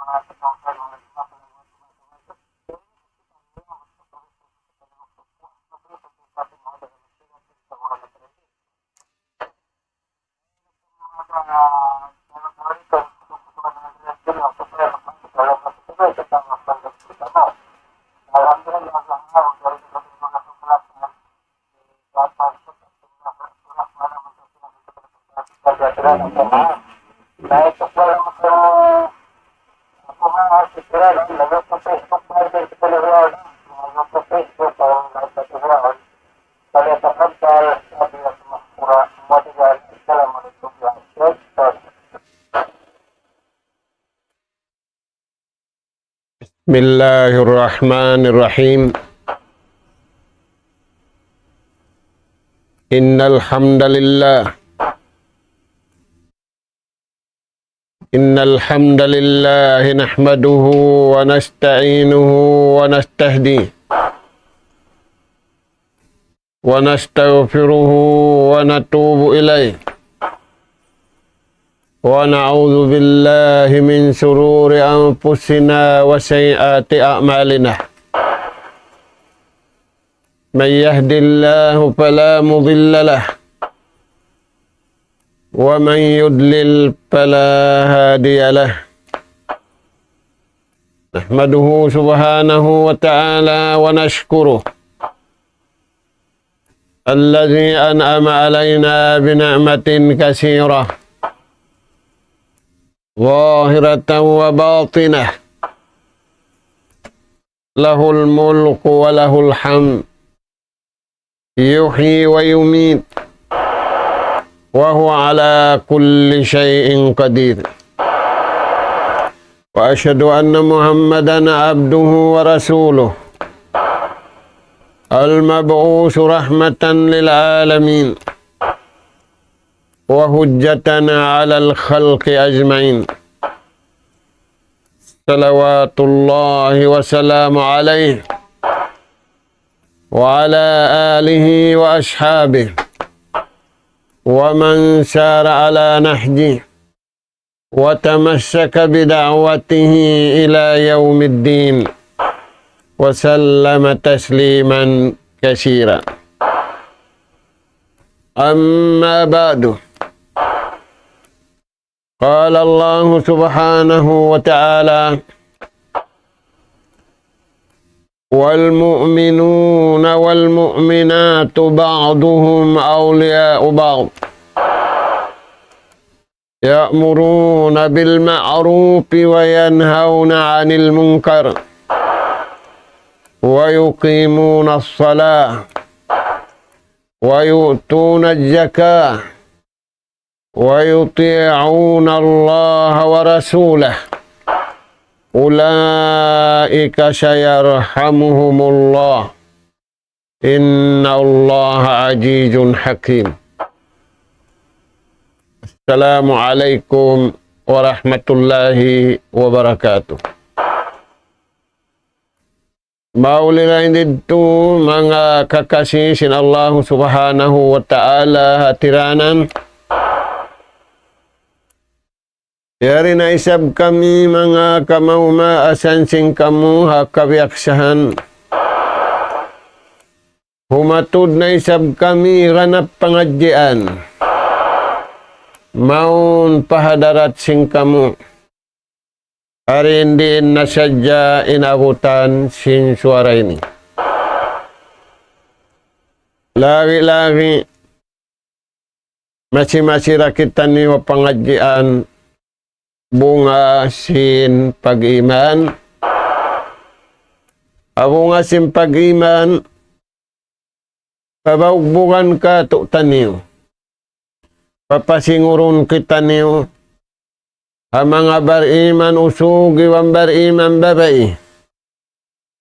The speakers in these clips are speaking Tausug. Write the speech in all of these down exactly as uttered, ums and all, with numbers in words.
بسم الله الرحمن الرحيم. إن الحمد لله إن الحمد لله نحمده ونستعينه ونستهديه ونستغفره ونتوب إليه، ونعوذ بالله من شرور أنفسنا وسيئات أعمالنا. من يهد الله فلا مضل له، ومن يضلل فلا هادي له. نحمده سبحانه وتعالى ونشكره الذي أنعم علينا بنعمة كثيرة ظاهرة وباطنة، له الملك وله الحمد، يحيي ويميت، وهو على كل شيء قدير. وأشهد أن محمدا عبده ورسوله، المبعوث رحمة للعالمين، وحجة على الخلق أجمعين، صلوات الله وسلامه عليه وعلى آله وأصحابه ومن سار على نهجه وتمسك بدعوته إلى يوم الدين، وسلم تسليما كثيرا. أما بعد، قال الله سبحانه وتعالى: والمؤمنون والمؤمنات بعضهم أولياء بعض، يأمرون بالمعروف وينهون عن المنكر، ويقيمون الصلاة، ويؤتون الزكاة، ويطيعون الله ورسوله، أولئك سيرحمهم الله، إن الله عزيز حكيم. السلام عليكم ورحمة الله وبركاته. Mauli na in didtu, manga kakasi sin Allahu Subhanahu wa Ta'ala, hatiranan. Yari na isab kami manga kamaumaasan sin kamu ha kabiyaksahan. Humatud na isab kami ganap pangadjian mawn pa hadarat sin kamu. Ari in diin na sadja in abutan sin suwara ini. Lagi-lagi, masi-masi da kitaniyu pangadjian bunga sin pag-iman. Ha bunga sin pag-iman, pabaugbugan katu'taniyu, papasingurun kitaniyu ha manga bariman usug iban bariman babai,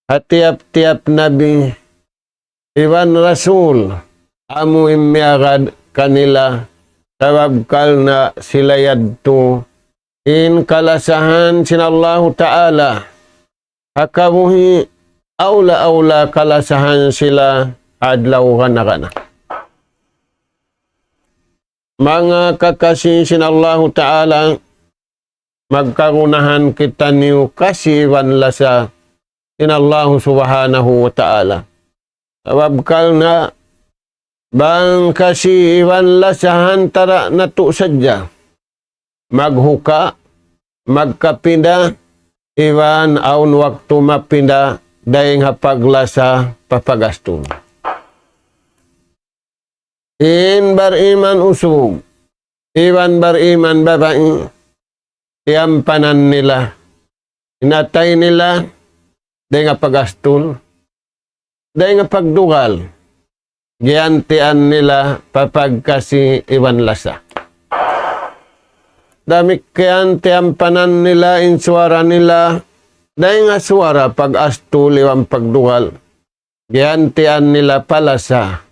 ha tiyap-tiyap nabi iban rasul, amu in miyagad kanila, sabab karna' sila yadtu in kalasahan sin Allahu Ta'ala ha kabuhi', awla-awla kalasahan sila adlaw gana-gana. Manga kakasi sin Allahu Ta'ala, magkagunahan kitaniyu kasi iban lasa sin Allahu Subhanahu wa Ta'ala. Sabab karna' bang kasi iban lasa ha antara' natu' sadja, maghuka', magkapinda, iban awn waktu mapinda dayn ha paglasa pa pagastul. In bariman usug iban bariman babai, iyampanan nila, inatay nila dayn ha pagastul, dayn ha pagdugal, giyantian nila pa pagkasi iban lasa. Damikkiyan tiyampanan nila in suwara nila dayn ha suwara pagastul iban pagdugal. Giyantian nila pa lasa.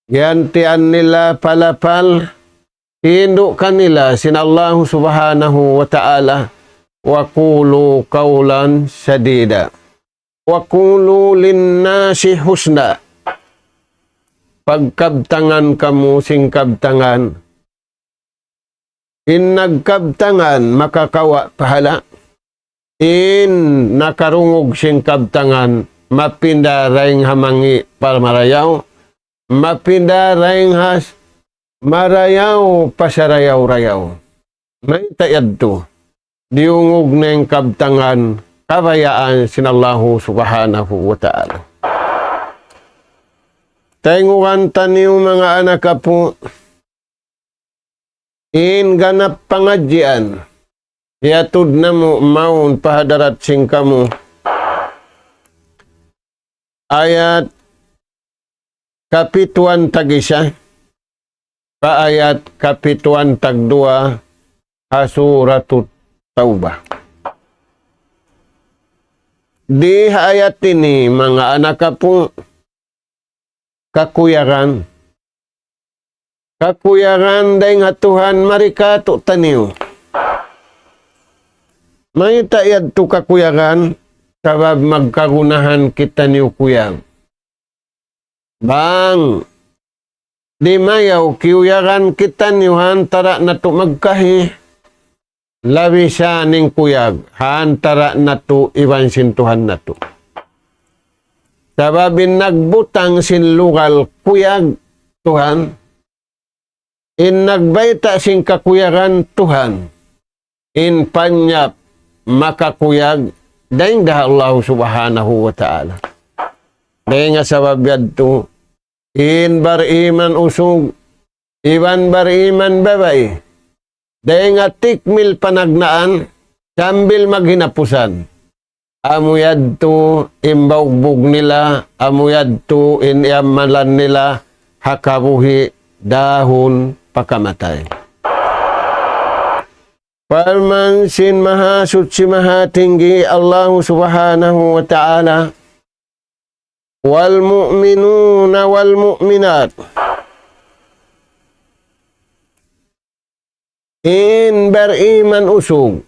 Giyantian nila pa lapal. Hindu' kanila sin Allahu Subhanahu wa Ta'ala, وقولوا قولا سديدا وقولوا للناس حسنا. Pagkabtangan kamu sin kabtangan. In nagkabtangan makakawa' pahala'. In nakarungug sin kabtangan mapinda dayn ha mangi' pa marayaw, mapinda dayn ha s-, marayaw pa sarayaw-rayaw. Mayta' yadtu? Diyungug na in kabtangan kabayaan sin Allahu Subhanahu wa Ta'ala. Tayngugan taniyu manga anak apu', in ganap pangadjian hiyatud namu' mawn pa hadarat sin kamu. Ayat kapituan tag-isa pa ayat kapituan tagduwa ha Suratut Tawbah. Di ha ayat ini, manga anak apu', kakuyagan. Kakuyagan dayn ha Tuhan mari kātu'niyu. Mayta' yadtu kakuyagan? Sabab magkagunahan kitaniyu kuyag. Bang di' mayaw kiyuyagan kitaniyu ha antara' natu' magkahi, labi sa in kuyag ha antara' natu' iban sin Tuhan natu'. Sabab in nagbutang sin lugal kuyag Tuhan, in nagbayta' sin kakuyagan Tuhan, in panyap makakuyag dayn ha Allah Subhanahu wa Ta'ala. Dayn ha sabab yadtu, in bariman usug iban bariman babai, dayn ha tikmil panagnaan sambil maghinapusan, amu yadtu in baugbug nila, amu yadtu in iyamalan nila ha kabuhi' dahun pa kamatay. Parman sin Mahasuchi Mahatinggi Allah Subhanahu wa Ta'ala, والمؤمنون والمؤمنات. In bariman usug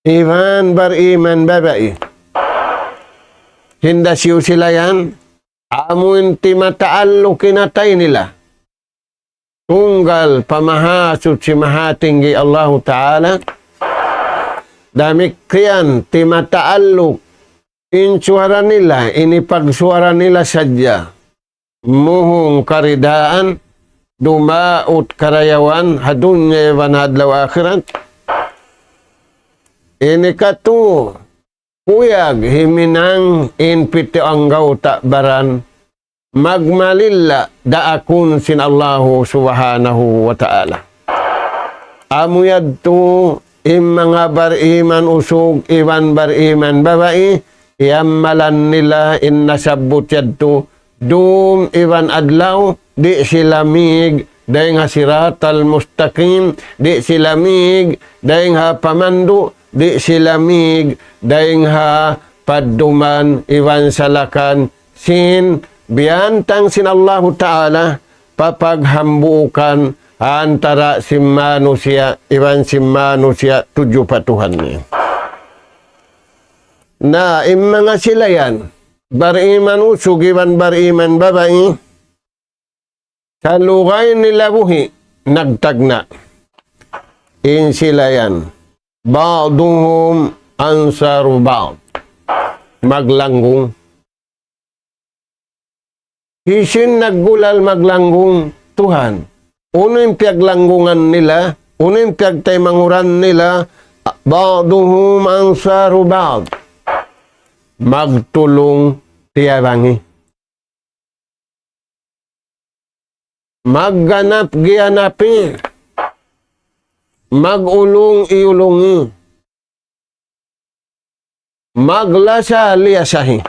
iban bariman babai, hinda siyu sila yan, amu in timataalluk in atay nila tunggal pa Mahasuchi Mahatinggi Allahu Ta'ala. Damikkiyan timataalluk in suwara nila, in pagsuwara nila sadja muhung karidaan, dumaut karayawan ha dunya iban ha adlaw akhirat. Ini katu' kuyag himinang in pitu anggawta' baran magmalilla daakun sin Allahu Subhanahu wa Ta'ala. Amu yadtu in manga bariman usug iban bariman babai, iyamalan nila in nasabbut yadtu, dum iban adlaw, di' sila mīg dayn ha siratal mustaqim, di' sila mīg dayn ha pamandu', di' sila mīg dayn ha padduman iban salakan sin biyantang sin Allahu Ta'ala pa paghambuukan antara sin manusiya' iban sin manusiya' tudju pa Tuhan niya. Na, in manga sila yan, bariman usug iban bariman babai, salugay nila buhi' nagtagna'. In sila yan, بعضهم أنصار بعض. Maglanggung. Hisiyu in naggulal maglanggung? Tuhan. Unu in piyaglanggungan nila? Unu in piyagtaymanghud nila? بعضهم أنصار بعض. Magtulung-tiyabangi. Magganap-giyanapi. Mag-ulung-iyulungi. Maglasa-liyasahi.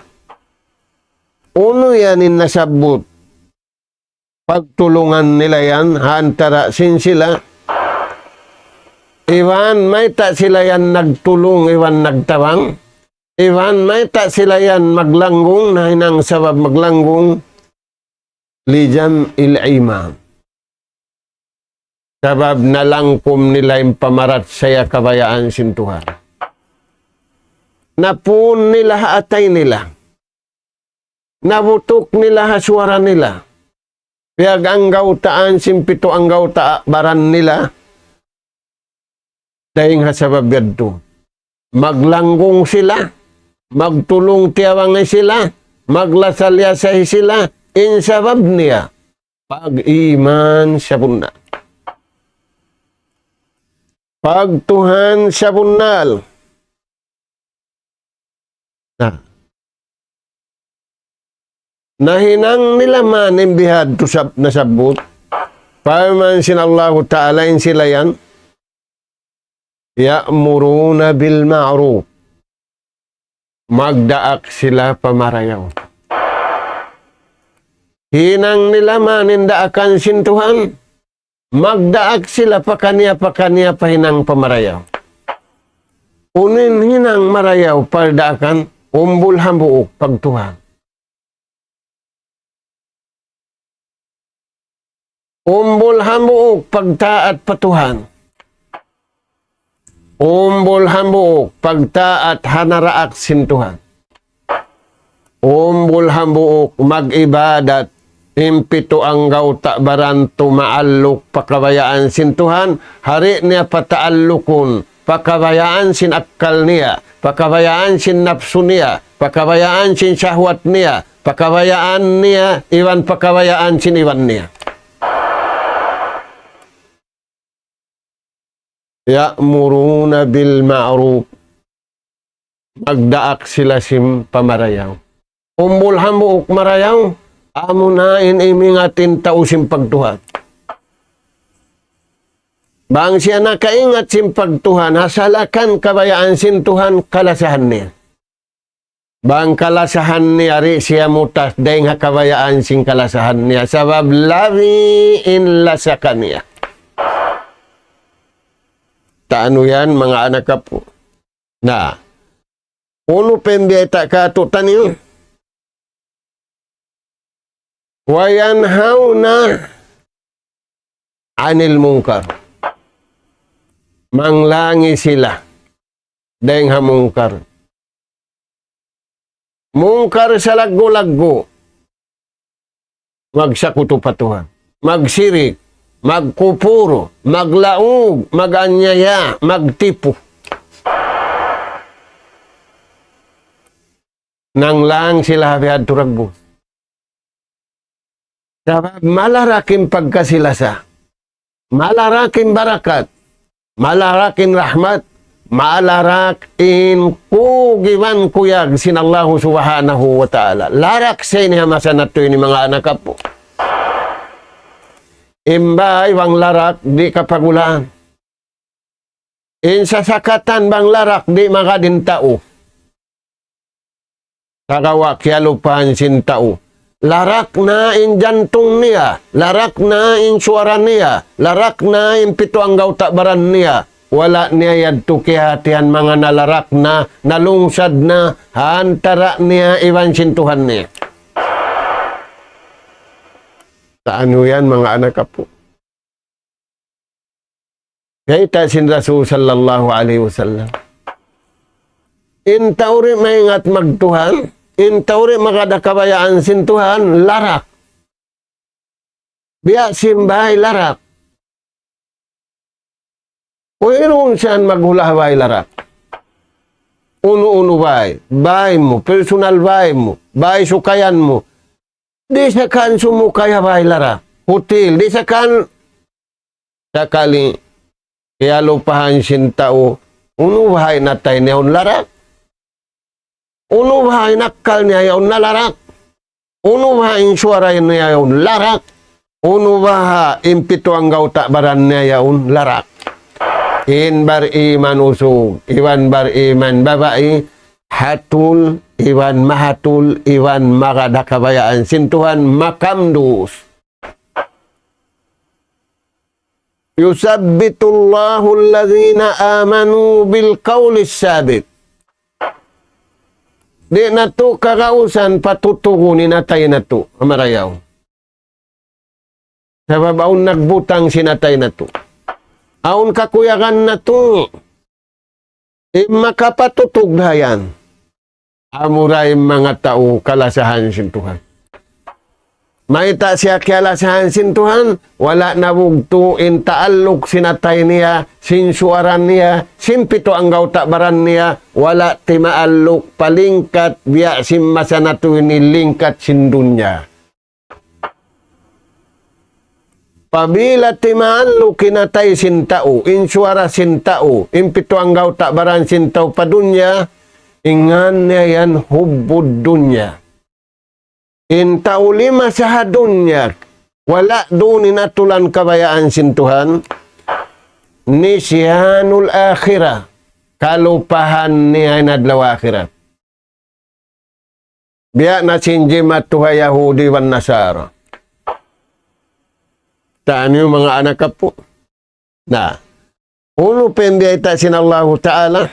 Unu yan in nasabbut? Pagtulungan nila yan, ha antara' sin sila. Iban mayta' sila yan nagtulung, iban nagtabang. Iban mayta' sila yan maglanggung, nahinang sabab maglanggung. لجمع الإيمان. Sabab nalangkum nila in pamarachaya kabayaan sin Tuhan. Napun nila ha atay nila. Nabutuk nila ha suwara nila. Piyaganggawtaan sin pitu anggawta' baran nila. Dayn ha sabab yadtu. Maglanggung sila, magtulung-tiyabangi sila, maglasa-liyasahi sila, in sabab niya, pag-iman sabunnal. Pagtuhan sabunnal. Na. Nahinang nila man in bihadtu sab-, nasabbut. Parman sin Allahu Ta'ala in sila yan, يأمرون بالمعروف. Magdaak sila pa marayaw. Hinang nila man in daakan sin Tuhan. Magdaak sila pakaniya-pakaniya pa hinang pa marayaw. Unu in hinang marayaw pagdaakan? Umbul hambuuk pagtuhan. Umbul hambuuk pagtaat pa Tuhan. Umbul hambuuk pagtaat ha naraak sin Tuhan. Umbul hambuuk mag-ibadat, in pitu anggawta' baran tumaalluk pa kabayaan sin Tuhan, di' niya pataallukun pa kabayaan sin akkal niya, pa kabayaan sin napsu niya, pa kabayaan sin sahwat niya, pa kabayaan niya, iban pa kabayaan sin iban niya. يأمرون بالمعروف. Magdaak sila sin pamarayaw. Umbul hambuuk marayaw, amuna in imingat in tau sin pagtuhan. Bang siya nakaingat sin pagtuhan, ha salakan kabayaan sin Tuhan, kalasahan niya. Bang kalasahan niya, di' siya mutas dayn ha kabayaan sin kalasahan niya. Sabab labi in lasa kaniya. Taanu yan, manga anak apu'. Na, unu pa in biyayta' kātu'niyu? وينهون عن المنكر. Manglangi sila dayn ha mungkar. Mungkar salaggu'-laggu'. Magsakutu pa Tuhan. Magsirik. Magkupur. Maglaug. Mag-anyaya. Magtipu. Nanglang sila ha bihadtu, ragbus. Sabab malarak in pagkasi-lasa. Malarak in barakat. Malarak in rahmat. Malarak in kug iban kuyag sin Allahu Subhanahu wa Ta'ala. Larak sa ini ha masa natu' ini, manga anak apu'. In bay bang larak, di' kapagulaan. In sasakatan bang larak, di' magad in tau. Sagawa' kiyalupahan sin tau. Larak na in jantung niya, larak na in suwara niya, larak na in pitu anggawta' baran niya. Wala' niya yadtu kiyahatihan manga nalarak na, nalungsad na, ha antara' niya iban sin Tuhan niya. Taanu yan, manga anak apu'. Bayta' sin Rasul sallallahu alayhi wasallam. In tau di' maingat magtuhan, in tau di' magad ha kabayaan sin Tuhan, larak. Biya' sin bay larak. Wayruun siya maghula' ha bāy larak. Unu-unu bāy, bāy mu, personal bāy mu, bāy sukayan mu. Di' sa kan sumukay ha bāy larak. Hotel, di' sa kan sakali, iyalupahan sin tau, unu baha' in atay niya yaun larak. Unu baha' in akkal niya yaun na larak. Unu baha' in suwara niya yaun larak. Unu baha' in pitu anggawta' baran niya yaun larak. In bariman usug, iban bariman babai, hatul, iban mahatul, iban magad ha kabayaan sin Tuhan, makamdus. يثبت الله الذين آمنوا بالقول الثابت. Di' natu' kagausan patutugun in atay natu', ha marayaw. Sabab awn nagbutang sin atay natu'. Awn kakuyagan natu'. In makapatutug dayn. Amura in manga tau kalasahan sin Tuhan. Mayta' siya kiyalasahan sin Tuhan, wala' nabugtu' in taalluk sin atay niya, sin suwara niya, sin pitu anggawta' baran niya, wala' timaalluk pa lingkat, biya' sin masa natu' ini lingkat sin dunya. Apabila timaalluk in atay sin tau, in suwara sin tau, in pitu anggawta' baran sin tau pa dunya, in ngan niya yan hubbud dunya. In tau limasa ha dunya, wala' duun in atulan kabayaan sin Tuhan, نسيان الآخرة, kalupahan niya in adlaw akhirat. Biya' na sin jimatu ha Yahudi iban Nasara. Taniyu manga anak apu'. Na, unu pa in biyayta' sin Allahu Ta'ala,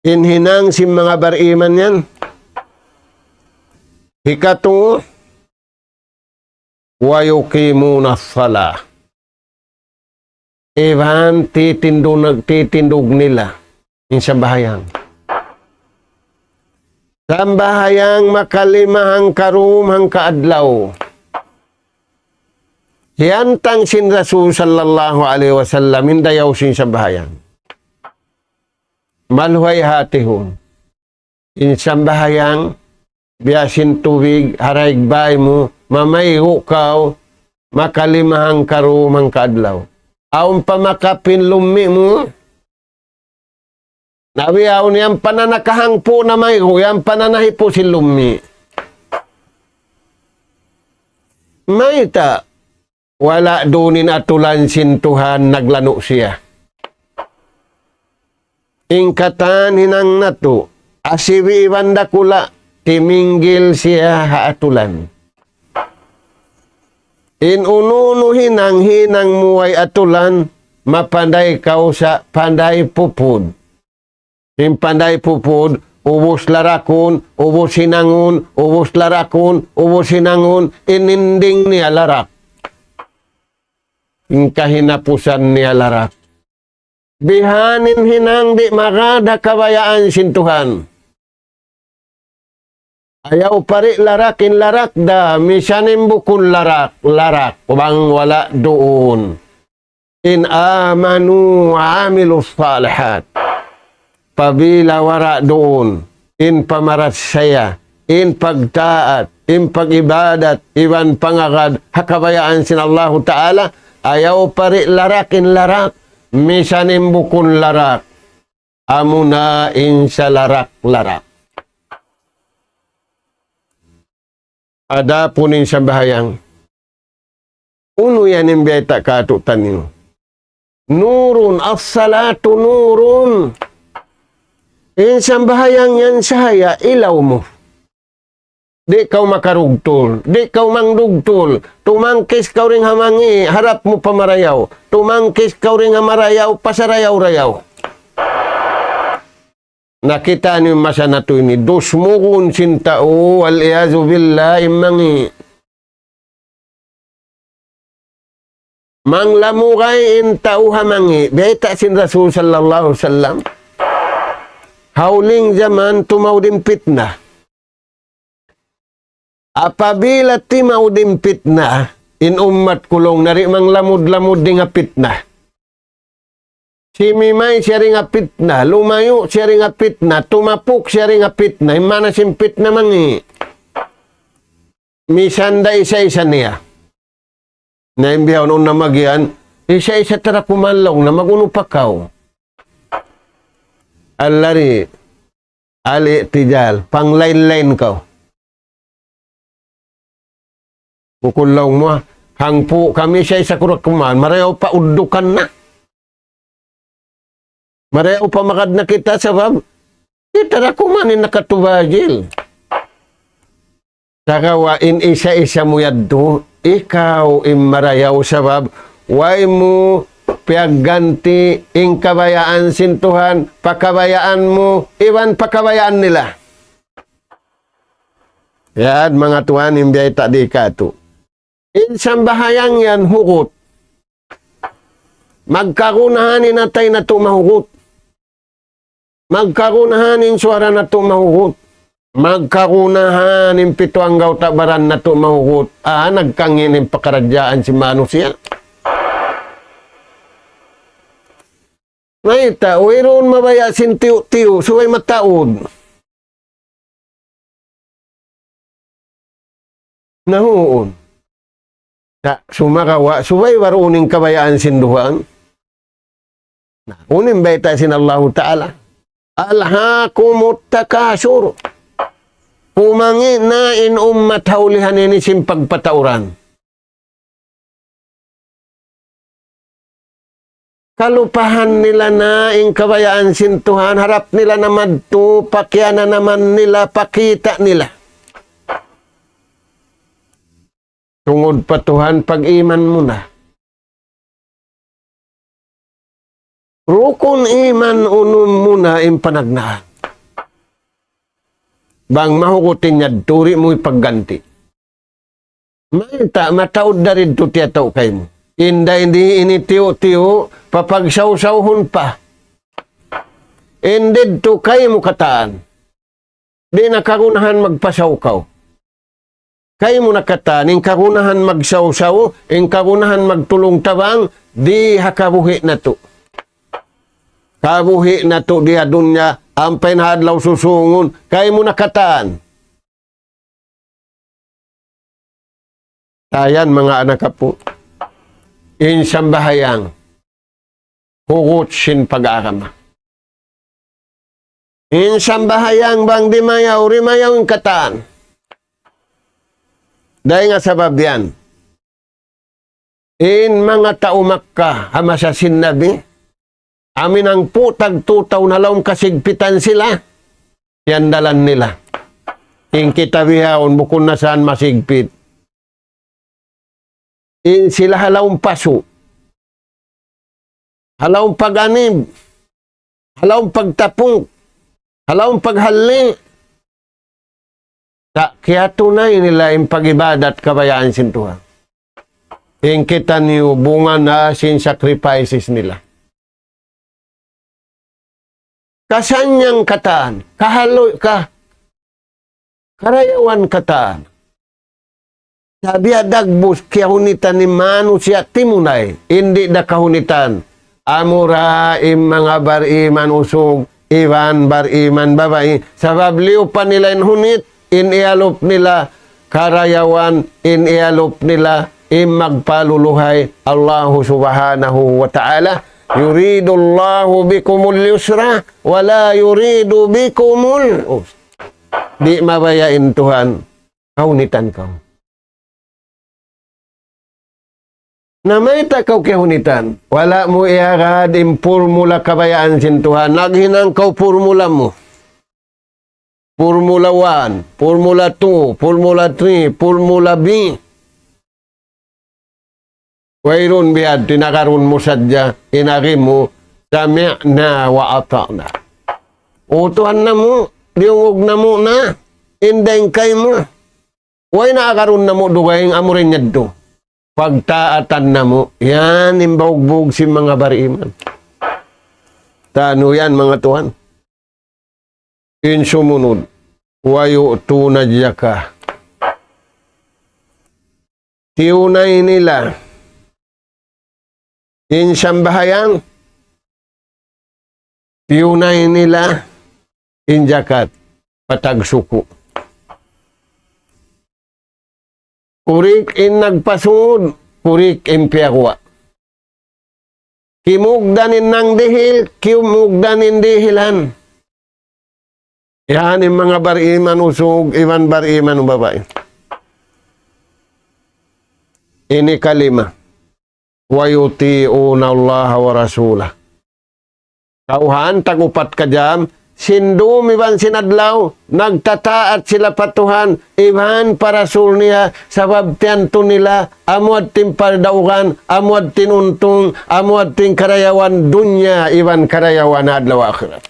in hinang sin manga bariman yan. Hikatu, ويقيمون الصلاة. Iban titindug, titindug nila in sambahayang. Sambahayang makalima hangka dum hangka adlaw. Hiyantang sin Rasul sallallahu alayhi wasallam in dayaw sin sambahayang. Maluhay hatihun. In sambahayang, biya' sin tubig, ha daig bāy mu, mamaygu' kaw, makalima hangka dum hangka adlaw. Awn pa makapin lummi' mu, nabi awn yan pa na nakahangpu' na maygu', yan pa na nahipu' sin lummi'. Mayta', wala' duun in atulan sin Tuhan naglanu' siya. In katan hinang natu', asibi' iban dakula', timinggil siya ha atulan. In unu-unu hinang, hinang mu way atulan, mapanday kaw sa' panday pupud. In panday pupud, ubus larakun, ubus hinangun, ubus larakun, ubus hinangun, in ending niya larak. In kahinapusan niya larak. Biha'n in hinang di' magad ha kabayaan sin Tuhan. Ayaw pa di' larak in larak da, misan in bukun larak, larak, bang wala' duun. In amanu wa amilus salihat. Pabila wala' duun, in pamarachaya, in pagtaat, in pag-ibadat, iban pangagad, ha kabayaan sin Allahu Ta'ala, ayaw pa di' larak in larak, misan in bukun larak. Amuna in salarak-larak. Adapun in sambahayang, unu yan in biyayta' kātu'niyu? Nurun, as-salatu nurun. In sambahayang yan sahaya, ilaw mu. Di' kaw makarugtul, di' kaw mangdugtul. Tumangkis kaw dayn ha mangi', harap mu pa marayaw. Tumangkis kaw dayn ha marayaw, pasarayaw-rayaw. Nakita' niyu in masa natu' ini, dusmugun sin tau, wal iyazu billah, in mangi'. Manglamugay in tau ha mangi', biyayta' sin Rasul sallallahu alayhi wasallam. Ha huling jaman tumaud in pitna. Apabila timaud in pitna, in ummat ku laung niya di' manglamud-lamud dayn ha pitna. Simimay siya dayn ha pitna, lumayu' siya dayn ha pitna, tumapuk siya dayn ha pitna, in maana sin pitna mangi'. Misan da isa-isa niya. Na in bihaun na magiyan, isa-isa ta da kuman laung na mag-unu pa kaw. Allari, al-i'tidal, panglain-lain kaw. Bukun laung mu, ha, hangpu' kami isa-isa ku da kuman, marayaw pa uddukan na. Marayaw pa magad na kita sabab, kita da kuman in nakatubajil. Sagawa' in isa-isa mu yadtu, ikaw in marayaw sabab, way mu piyagganti in kabayaan sin Tuhan, pa kabayaan mu, iban pa kabayaan nila. Yan, manga tuwan, in biyayta' di katu'. In sambahayang yan hugut. Magkagunahan in atay natu' mahugut. Magkagunahan in suwara natu' mahugut. Magkagunahan in pitu anggawta' baran natu' mahugut. Ah, nagkangin in pakaradjaan sin manusiya'. Mayta', wayruun mabaya' sin tiyu'-tiyu', subay mataud. Na huun. Sa' sumagawa', subay wayruun in kabayaan sin duwaan. Na, unu in bayta' sin Allahu Ta'ala. ألهاكم التكاثر. Kumangi' na in ummat ha ulihan ini sin pagpatauran. Kalupahan nila na in kabayaan sin Tuhan, harap nila na madtu, pakiyananaman nila, pakita' nila. Tungud pa Tuhan, pag-iman mu na. Rukun iman unum mu na in panagnaan. Bang mahugut in yadtu, di' mu ipagganti. Mayta' mataud da didtu tiyatau kaymu. Inda ini, ini tiyu'-tiyu', papagsawsawhun pa. In didtu kaymu katan. Di' na kagunahan magpasawkaw. Kaymu na katan, in kagunahan magsawsaw, in kagunahan magtulung-tabang, di' ha kabuhi' natu'. Kabuhi' natu' di ha dunya, ampa in ha adlaw susungun, kaymu na katan. Sa' yan, manga anak apu'. In sambahayang, hugut sin pag-agama. In sambahayang bang dimayaw, dimayaw in katan. Dayn ha sabab yan. In manga tau Makkah, ha masa sin Nabi, amu in hangpu' tag two thousand ha lawm kasigpitan sila, yan dalan nila. In kita bihaun, bukun na sa' masigpit. In sila ha lawm pasu'. Ha lawm pag-anib. Ha lawm pagtapuk. Ha lawm paghalli'. Sa' kiyatunay nila in pag-ibadat kabayaan sin Tuhan. In kitaniyu bunga na sin sacrifices nila. Kasannyangan katan, kahaluy ka, karayawan katan. Sa' biya' dagbus kiyahunitan in manusiya' timunay, in di' da kahunitan. Amura in manga bariman usug, iban bariman babai, sabab liyupa nila in hunit, in iyalup nila karayawan, in iyalup nila in magpaluluhay Allahu Subhanahu wa Ta'ala. يريد الله بكم اليسر ولا يريد بكم العسر. Di' mabaya' in Tuhan kahunitan kaw. Na mayta' kaw kiyahunitan? Wala' mu iyagad in purmula kabayaan sin Tuhan. Naghinang kaw purmula mu. Purmula one, Purmula two, Purmula three, Purmula B. Wayruun biyadtu, in agarun mu sadja, in agi mu, سمعنا وأطعنا. O Tuhan namu', diyungug namu' na, in dayng kaymu. Way na agarun namu' dugaing amura in yadtu. Pagtaatan namu', yan in baugbug sin manga bariman. Tanu yan, manga tuwan. In sumunud, ويؤتون الزكاة. Tiyunay nila in sambahayang, Kiyunay nila in jakat pa tagsuku. Kurik in nagpasud, kurik in piyaguwa'. Kimugdan in nangdihil, kimugdan in dihilan. Yan in manga bariman usug, iban bariman babai. Ini kalima. ويطيعون الله ورسوله. Kauhan, tag-upat ka jam, sin dum iban sin adlaw, nagtataat sila pa Tuhan, iban pa Rasul niya, sabab tiyantu nila, amu adtin pardaugan, amu adtin untung, amu adtin karayawan dunya, iban karayawan adlaw akhirat.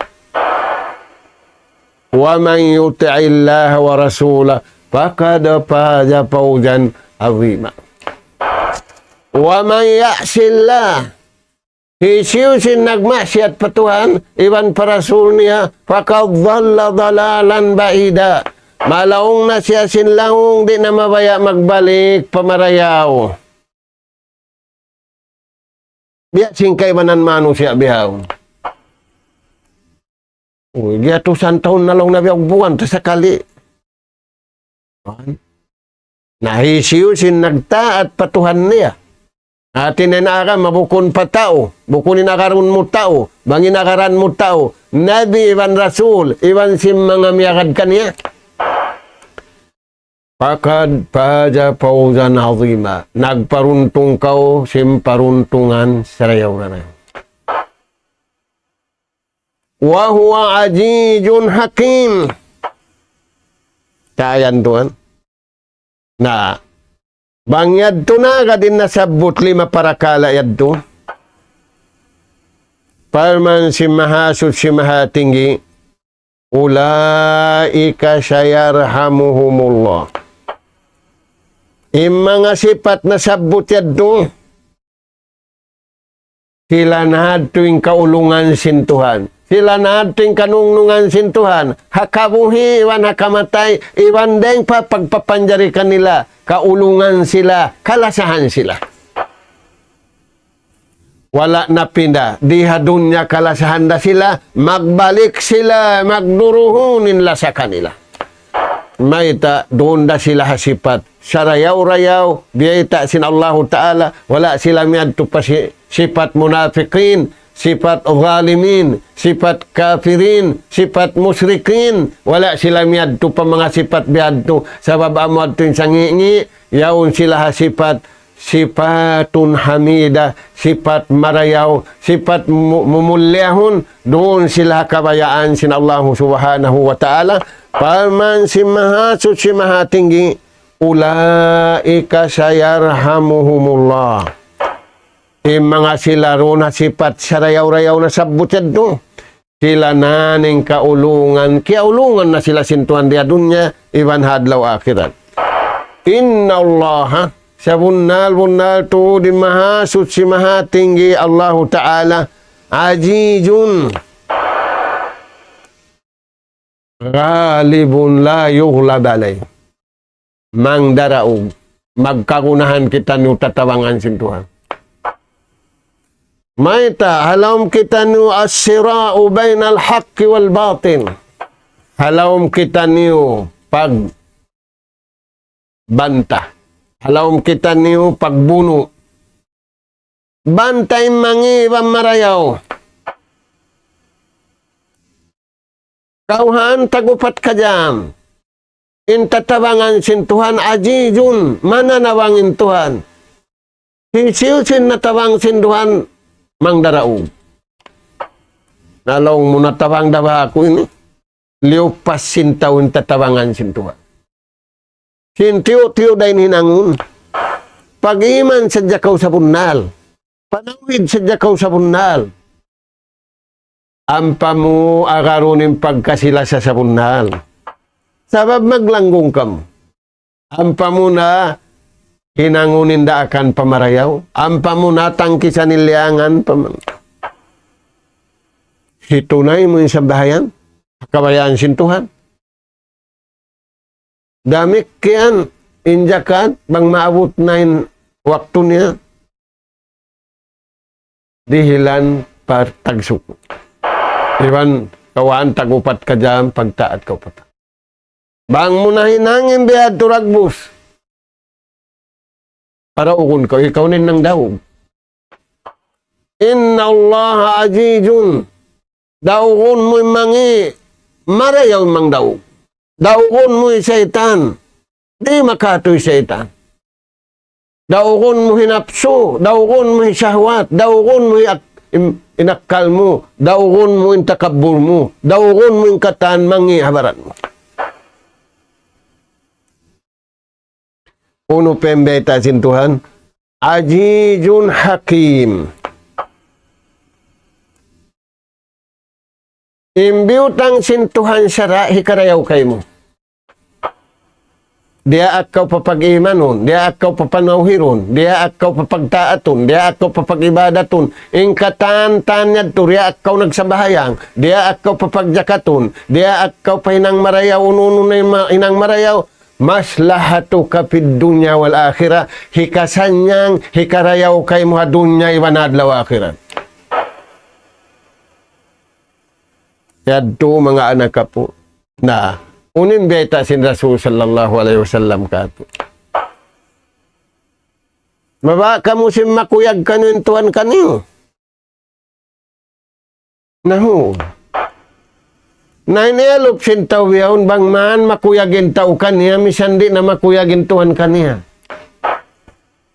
ومن يطع الله ورسوله فقد فاز فوزا عظيما. ومن يعص الله, hisiyu-siyu in nagmaksiyat pa Tuhan, iban pa Rasul niya, فقد ضل ضلالا بعيدا. Malaung na siya sin laung, di' na mabaya' magbalik pa marayaw. Biya' sin kaibanan manusiya' bihaun. Uy, giyatusan tahun na laung na biya' buwan ta sakali. Na hisiyu-siyu in nagtaat pa Tuhan niya. Hati niya in agama bukun pa tau, bukun in agarun mu tau, bang in agaran mu tau, Nabi iban Rasul, iban sin manga miyagad kaniya. فقد فاز فوزا عظيما. Nagparuntung kaw sin paruntungan sarayaw-rayaw. وهو عزيز حكيم. Tayan tuwan. Na, bang yadtu na agad in nasabbut lima parakala' yadtu. Parman sin Mahasuchi Mahatinggi, أولئك سيرحمهم الله. In manga sipat nasabbut yadtu, sila na yadtu in kaulungan sin Tuhan. Sila na yadtu in kanungnungan sin Tuhan. Ha kabuhi' iban ha kamatay, iban dayng pa pagpapanjari kanila, kaulungan sila, kalasahan sila. Wala' napinda, di ha dunya kalasahan da sila, magbalik sila, magduruhun in lasa kanila. Mayta', duun da sila ha sipat sarayaw-rayaw, biyayta' sin Allahu Ta'ala, wala' sila miyadtu pa si-, sipat munafiqin, sipat zalimin, sipat kafirin, sipat mushrikin, wala' sila miyadtu pa manga sipat biyadtu, sabab amu yadtu in sangi'-ngi', yaun sila ha sipat sifatun hamida, sipat marayaw, sipat mu-, mumuliyahun, duun sila ha kabayaan sin Allahu Subhanahu wa Ta'ala. Parman sin Mahasuchi Mahatinggi, أولئك سيرحمهم الله. In manga sila duun ha sipat sarayaw-rayaw nasabbut yadtu. Sila na in kaulungan, kiyaulungan na sila sin Tuhan di ha dunya, iban ha adlaw akhirat. إن الله, sabunnal-bunnal tuud in Mahasuchi Mahatinggi Allahu Ta'ala, عزيز غالب لا يغلب عليه. Mangdaraug, magkagunahan kitaniyu tatabangan sin Tuhan. Mayta', ha lawm kitaniyu الصراع بين الحق والباطل. Ha lawm kitaniyu pagbanta. Ha lawm kitaniyu pagbunu'. Banta in mangi' iban marayaw. Kauhan, tag-upat ka jam. In tatabangan sin Tuhan, عزيز, mananabang in Tuhan. Hisiyu-siyu in natabang sin Tuhan, mangdaraug. Na laung mu natabang da ba aku ini? Liyupas sin tau in tatabangan sin Tuhan. Sin tiyu'-tiyu' da in hinangun. Pag-iman sadja kaw sabunnal. Panawhid sadja kaw sabunnal. Ampa mu agarun in pagkasi-lasa sabunnal. Sabab maglanggung kamu. Ampa mu na hinangun in daakan pa marayaw. Ampa mu na tangkisan in liyangan pa man-, hitunay mu in sambahayang, kabayaan sin Tuhan. Damikkiyan in jakat, bang maabut na in waktu niya, dihilan pa tagsuku. Iban kawaan tag-upat ka jam pagtaat kaw pa ta. Bang mu nahinang in biya' ha yadtu dagbus, paraugun kaw, ikaw na in nangdaug. إن الله عزيز. Daugun mu in mangi', marayaw in mangdaug. Daugun mu in saytan, di' makatu in saytan. Daugun mu in napsu, daugun mu in shahwat, daugun mu in ak-, in, in akkal mu, daugun mu in takabbur mu, daugun mu in katan mangi' ha baran mu. Unu pa in bayta' sin Tuhan? عزيز حكيم. In biyutang sin Tuhan sara' hikarayaw kaymu. Diyaak kaw papag-imanun, diyaak kaw papanawhirun, diyaak kaw papagtaatun, diyaak kaw papag-ibadatun. In katan-katan yadtu, diyaak kaw nagsambahayang, diyaak kaw papagjakatun, diyaak kaw pahinang marayaw, unu-unu na in ma-, hinang marayaw. مصلحتك في الدنيا والآخرة. Hikasannyang, hikarayaw kaymu ha dunya iban adlaw akhirat. Yadtu manga anak apu'. Na, unu in bayta' sin Rasul sallallahu alayhi wasallam kātu'. Mabaya' kamu sin makuyag kaniyu in Tuhan kaniyu. Nahu'. Na in iyalup sin tau bihaun bang man makuyag in tau kaniya, misan di' na makuyag in Tuhan kaniya.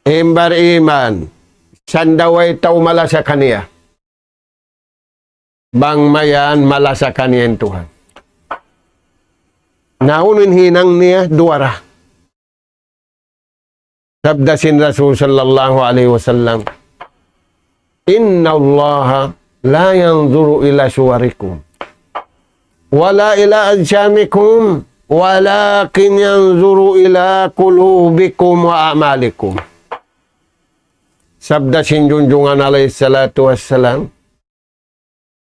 In bariman, sanda way tau malasa kaniya. Bang mayan malasa kaniya in Tuhan. Na unu in hinang niya, duwa ra. Sabda sin Rasul sallallahu alayhi wasallam, إن الله لا ينظر إلى صوركم ولا إلى أجسامكم ولكن ينظر إلى قلوبكم وأعمالكم. Sabda sin Junjungan alayhi salatu wassalam,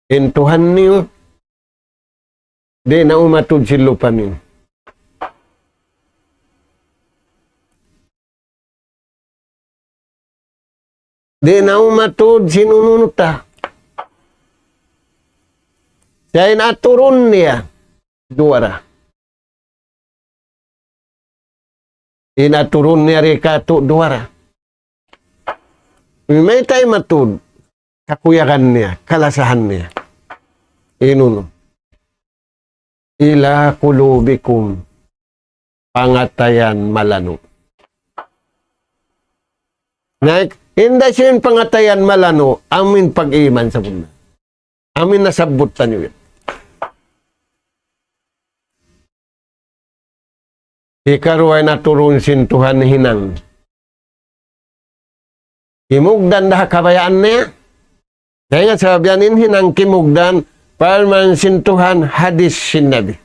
in Tuhan niyu, di' na umatud sin lupa niyu. Di' na umatud sin unu-unu ta. Sa' in aturun niya, duwa ra. In aturun niya di' kātu' duwa ra. Mayta' imatud, kakuyagan niya, kalasahan niya. In unu. إلى قلوبكم. Pangatayan malanu'. Na, in da siya in pangatayan malanu', amu in pag-iman sabunnal. Amu in nasabbut taniyu yan. Hikaruwa in aturun sin Tuhan hinang. Kimugdan da ha kabayaan niya. Dayn ha sabab yan in hinang kimugdan, parman sin Tuhan, hadis sin Nabi.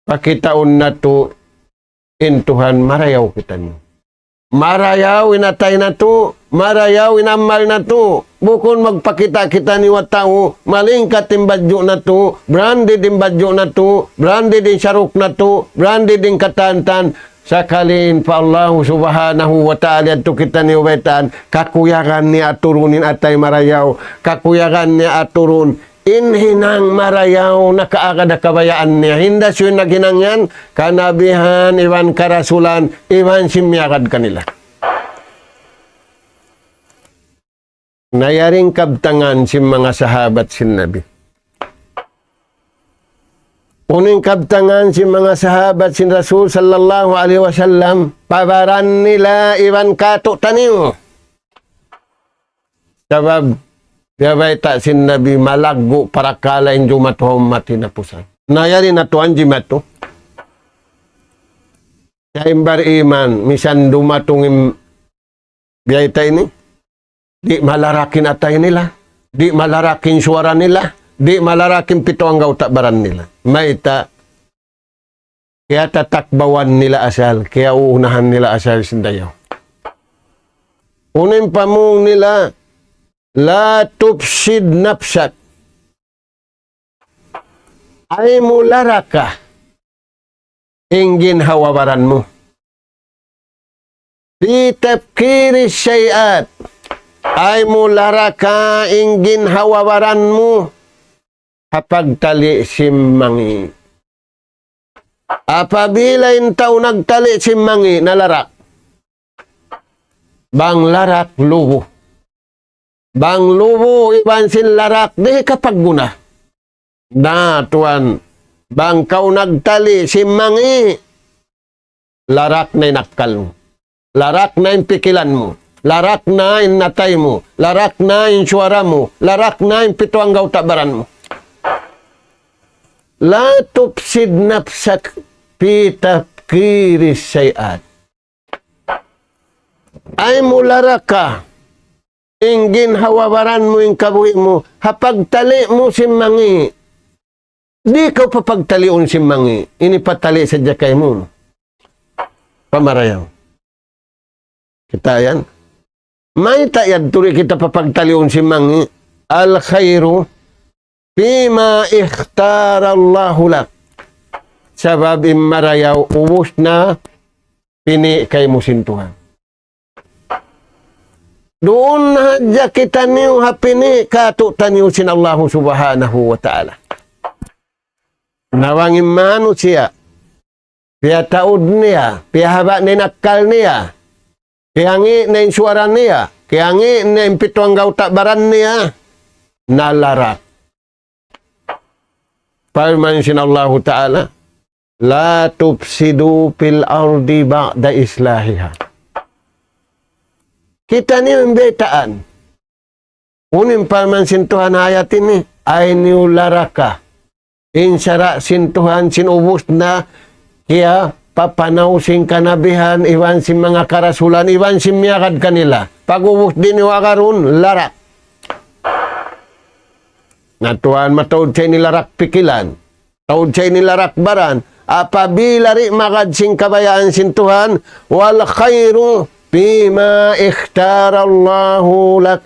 Pakitaun natu' in Tuhan marayaw kitaniyu. Marayaw in atay natu', marayaw in amal natu'. Bukun magpakita' kitaniyu ha tau, malingkat in badju' natu', branded in badju' natu', branded in saruk natu', branded in katan-katan. Sakali in pa Allahu Subhanahu wa Ta'ala yadtu kitaniyu baytaan, kakuyagan niya aturun in atay marayaw, kakuyagan niya aturun in hinang marayaw nakaagad ha kabayaan niya. Hinda siyu in naghinang yan, kanabihan, iban karasulan, iban sin miyagad kanila. Na yari in kabtangan sin manga sahabat sin Nabi. Unu in kabtangan sin manga sahabat sin Rasul sallallahu alayhi wasallam, pa baran nila iban kātu'niyu. Sabab, biya' bayta' sin Nabi malaggu' parakala' in jumatu ha ummat hinapusan. Na yari na tuwan jimatu. Sa' in bariman, misan dumatung in biya' ta ini, di' malarak in atay nila, di' malarak in suwara nila, di' malarak in pitu anggawta' baran nila. Mayta', kiyatatakbawan nila asal, kiyauunahan nila asal sin dayaw. Unu in pamung nila, لا تفسد نفسك. Ayaw mu laraka in ginhawa-baran mu. في تبخير الشيئات. Ay mu laraka in ginhawa-baran mu ha pagtali' sin mangi'. Apabila in tau nagtali' sin mangi', nalarak. Bang larak lubu. Bang lubu iban sin larak di' kapagguna. Na tuwan, bang kaw nagtali' sin mangi', larak na in akkal mu. Larak na in pikilan mu. Larak na in atay mu. Larak na in suwara mu. Larak na in pitu anggawta' baran mu. لا تفسد نفسك في تفكير السيئات. Ay mu laraka, in ginhawa-baran mu, in kabuhi' mu, ha pagtali' mu sin mangi'. Di' kaw papagtaliun sin mangi'. Ini patali' sadja kaymu. Pamarayaw. Kita' yan. Mayta' yadtu di' kita papagtaliun sin mangi'. الخير فيما اختار الله لك. Sabab in marayaw ubus na pini' kaymu sin Tuhan. Duun na hadja kitaniyu ha pini' kātu'niyu sin Allahu Subhanahu wa Ta'ala. Na bang in manusiya', piyataud niya, piyahaba' na in akkal niya, kiyangi' na in suwara niya, kiyangi' na in pitu anggawta' baran niya, nalarak. Parman sin Allahu Ta'ala, لا تفسدوا في الأرض بعد إصلاحها. Kitaniyu in baytaan. Unu in parman sin Tuhan ha ayat ini, ay niyu laraka in sara' sin Tuhan sin ubus na kiyapapanaw sin kanabihan, iban sin manga karasulan, iban sin miyagad kanila. Pag'ubus di' niyu agarun, larak. Na tuwan, mataud sa ini larak pikilan. Taud sa ini larak baran. Apabila di' magad sin kabayaan sin Tuhan, والخير فيما اختار الله لك.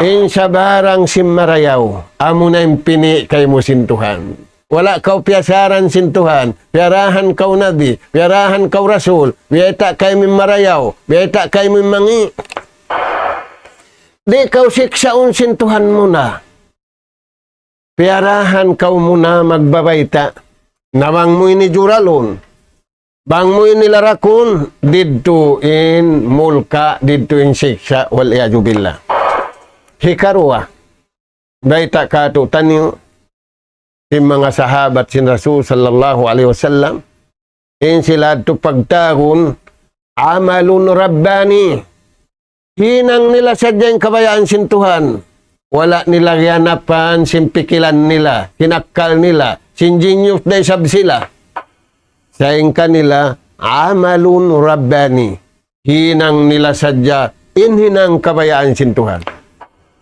In sabarang sin marayaw, amuna in pini' kaymu sin Tuhan. Wala' kaw piyasaran sin Tuhan, piyarahan kaw nabi, piyarahan kaw rasul, biyayta' kaymu in marayaw, biyayta' kaymu in mangi'. Di' kaw siksaun sin Tuhan muna. Piyarahan kaw muna magbabayta'. Na bang mu ini juralun. Bang mu ini larakun, didtu in mulka', didtu in siksa', والعياذ بالله. Hikaruwa, bayta' kātu'niyu, sin manga sahabat sin Rasul sallallahu alayhi wasallam, in sila yadtu pagtawagun عمل رباني. Hinang nila sadja in kabayaan sin Tuhan. Wala' nila giyanapan sin pikilan nila, sin akkal nila, sin genius da isab sila. Sa' in kanila, عمل رباني. Hinang nila sadja in hinang kabayaan sin Tuhan.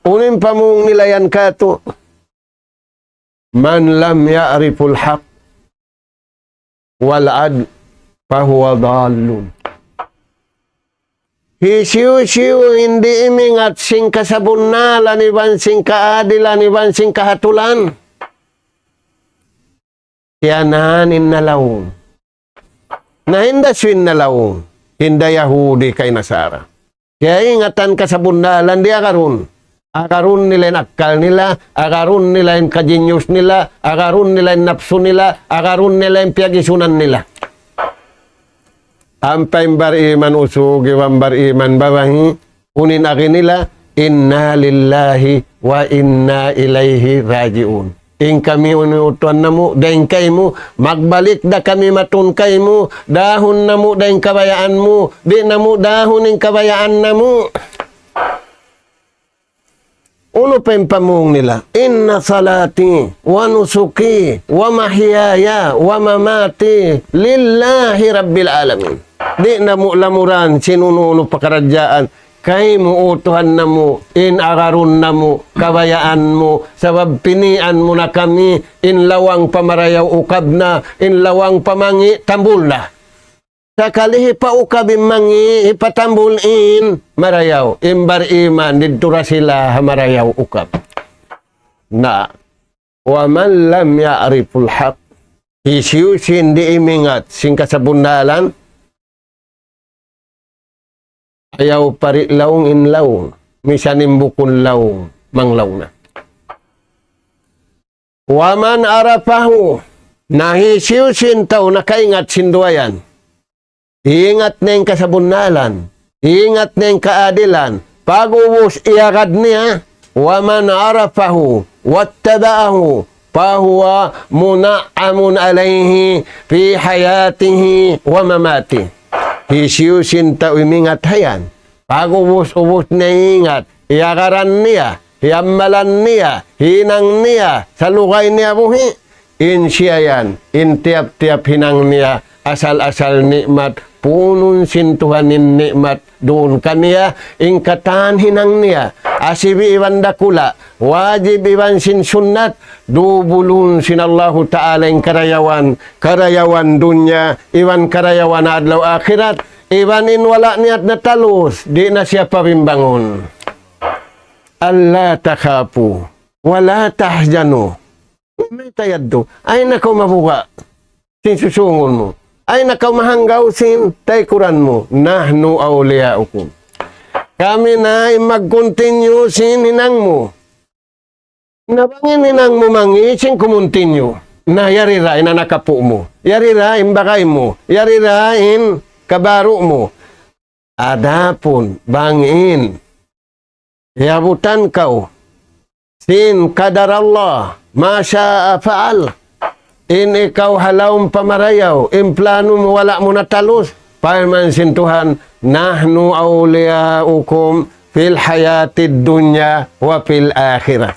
Unu in pamung nila yan kātu'? من لم يعرف الحق والعدل فهو ضال. Hisiyu-siyu in di' imingat sin kasabunnalan iban sin kaadilan iban sin kahatulan, kiyanahan in nalaung. Na hinda siyu in nalaung, hinda Yahudi kay Nasara. Kiyaingatan kasabunnalan di' agarun. Agarun nila in akkal nila, agarun nila in kagenius nila, agarun nila in napsu nila, agarun nila in piyagisunan nila. Ampa in bariman usug iban bariman babai, unu in agi nila, إنا لله وإنا إليه راجعون. In kami unu in Tuhan namu', dayn kaymu, magbalik da kami matun kaymu, dahun namu' da in kabayaan mu, di' namu' dahun in kabayaan namu'. Unu pa in pamung nila? إن صلاتي ونسكي ومحياي ومماتي لله رب العالمين. Di' namu' lamuran sin unu-unu pakaradjaan. Kaymu, O Tuhan namu', in agarun namu', kabayaan mu, sabab pinian mu na kami, in lawang pa marayaw ukab na, in lawang pa mangi' tambul na. Sakali hipaukab in mangi', hipatambul in marayaw, in bariman, didtu da sila ha marayaw ukab. Na, ومن لم يعرف الحق, hisiyu-siyu in di' imingat sin kasabunnalan, ayaw pari' laung in laung. misan in bukun laung, manglaung na. ومن عرفه, na hisiyu-siyu in tau nakaingat sin duwa yan. Ingat niya in kasabunnalan, ingat niya in kaadilan, pag'ubus iyagad niya, ومن عرفه واتبعه فهو منعم عليه في حياته ومماته. Hisiyu-siyu in tau imingat ha yan, pag'ubus-ubus niya ingat, iyagaran niya, hiyammalan niya, hinang niya, salugay niya buhi', in siya yan, in tiyap-tiyap hinang niya, asal-asal ni'mat, punun sin Tuhan in ni'mat, duun kaniya, in katan hinang niya, asibi' iban dakula', wajib iban sin sunnat, dubulun sin Allahu Ta'ala in karayawan, karayawan dunya, iban karayawan adlaw akhirat, iban in wala' niya natalus, di' na siya pabimbangun. ألا تخافوا ولا تحزنوا. Mayta' yadtu? Ayaw na kaw mabuga' sin susungun mu. Ayaw na kaw mahanggaw sin taykuran mu. نحن أولياؤكم. Kami na in mag-continue sin hinang mu. Na bang in hinang mu mangi' sin kumuntinyu. Na yari ra in anak apu' mu. Yari ra in bagay mu. Yari ra in kabaru' mu. Adapun bang in iyabutan kaw sin kadar Allah, ما شاء فعل. In ikaw ha lawm pamarayaw, in planu mu wala' mu natalus, parman sin Tuhan, نحن أولياؤكم في الحياة الدنيا وفي الآخرة.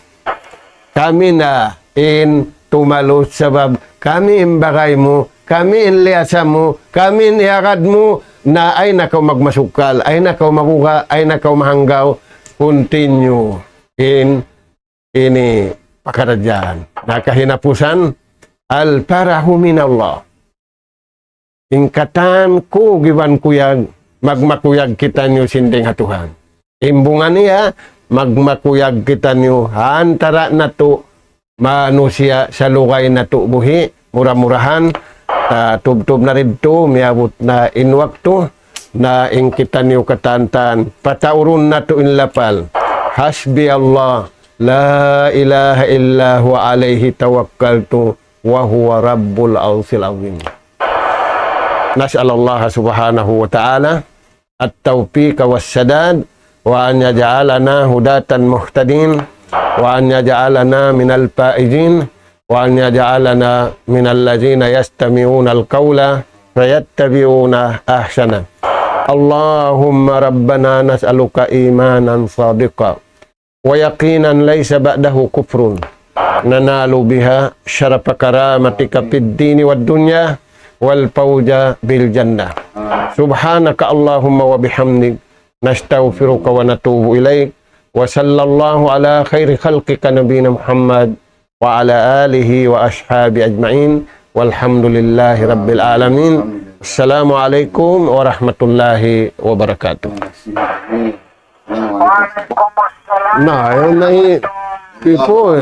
Kami na in tumalus sabab kami in bagay mu, kami in liyasa mu, kami in iyagad mu, na ayaw na kaw magmasukkal, ayaw na kaw mabuga', ayaw na kaw mahanggaw, continue in ini pakaradjaan. Na kahinapusan, الفرح من الله. In katan kug iban kuyag, magmakuyag kitaniyu sin dayng ha Tuhan. In bunga niya, magmakuyag kitaniyu ha antara' natu' manusiya' salugay natu' buhi', mura-murahan, ta tubtub na didtu, miyabut na in waktu, na in kitaniyu katan-katan, pataurun natu' in lapal. حسبي الله لا إله إلا هو عليه توكلت وهو رب العرش العظيم. نسأل الله سبحانه وتعالى التوفيق والسداد، وأن يجعلنا هداة مهتدين، وأن يجعلنا من الفائزين، وأن يجعلنا من الذين يستمعون القول فيتبعون أحسنه. اللهم ربنا نسألك إيمانا صادقا ويقينا ليس بعده كفر، ننال بها شرف كرامتك في الدين والدنيا، والفوز بالجنة. سبحانك اللهم وبحمدك، نستغفرك ونتوب إليك، وصلى الله على خير خلقك نبينا محمد وعلى آله وأصحابه أجمعين، والحمد لله رب العالمين. السلام عليكم ورحمة الله وبركاته. Nah, yun na yung people.